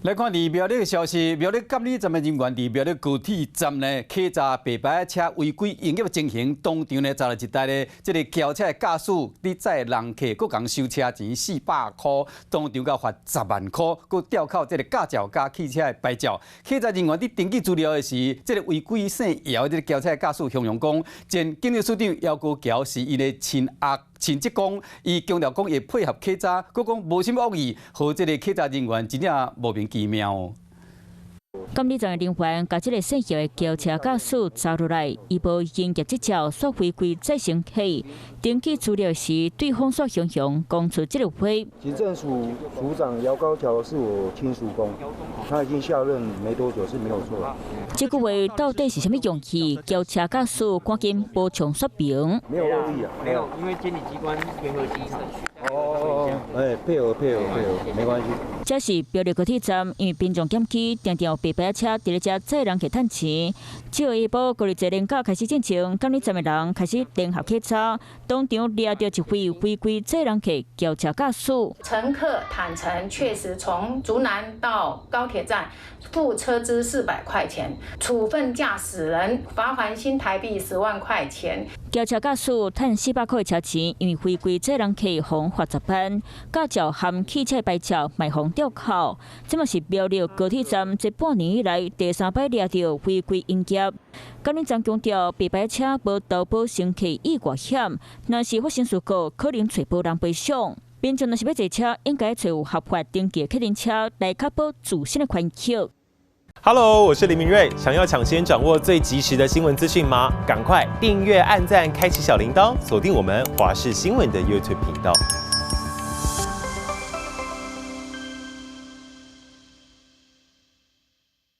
來看佇苗栗的消息，苗栗監理站的人員佇苗栗高鐵站呢，稽查白牌車違規營業情形，當場呢查著一台咧，這个轎車的駕駛佇載人客，閣共收車錢400箍，當場共罰10萬箍，閣吊扣這个駕照佮汽車的牌照。稽查人員佇登記資料的時，這个違規姓姚的這个轎車的駕駛形容講，前警政署長姚國橋是伊的親阿親職工，伊強調講會配合稽查，閣講無啥物惡意，予這个稽查人員真正莫名其妙。監理站的人員共這个姓姚的轎車駕駛查落來，伊無營業執照，煞違規載乘客。登記資料時，對方煞雄雄講出這个話。警政署署長姚高橋是我親叔公，他已經下任沒多久是沒有錯。這句話到底是啥物用意？轎車駕駛趕緊補充說明。沒有惡意啊，沒有，因為監理機關聯合稽查。哦，哎，配合配合配合，沒關係。這是苗栗高鐵站，因為民眾檢舉，常常有白牌車佇咧遮載人客趁錢。這下晡高鐵連假開始進前，監理站的人開始聯合稽查，當場掠著一位違規載人客轎車駕駛。乘客坦承，確實從竹南到高鐵站付車資400塊錢，處分駕駛人罰鍰新台幣10萬塊錢。轎車駕駛趁400塊車錢，因為違規載人客，予罰10萬，駕照含汽車牌照嘛予吊扣。這嘛是苗栗高鐵站這半年以來第三擺掠著違規營業。監理站強調，白牌車無投保乘客意外險，若是發生事故，可能揣無人賠償。民眾若是欲坐車，應該揣有合法登記的客運車來確保自身的權益。 Hello，我是林明瑞。想要搶先掌握最及時的新聞資訊嗎？趕快訂閱、按讚、開啟小鈴鐺，鎖定我們華視新聞的 YouTube 頻道。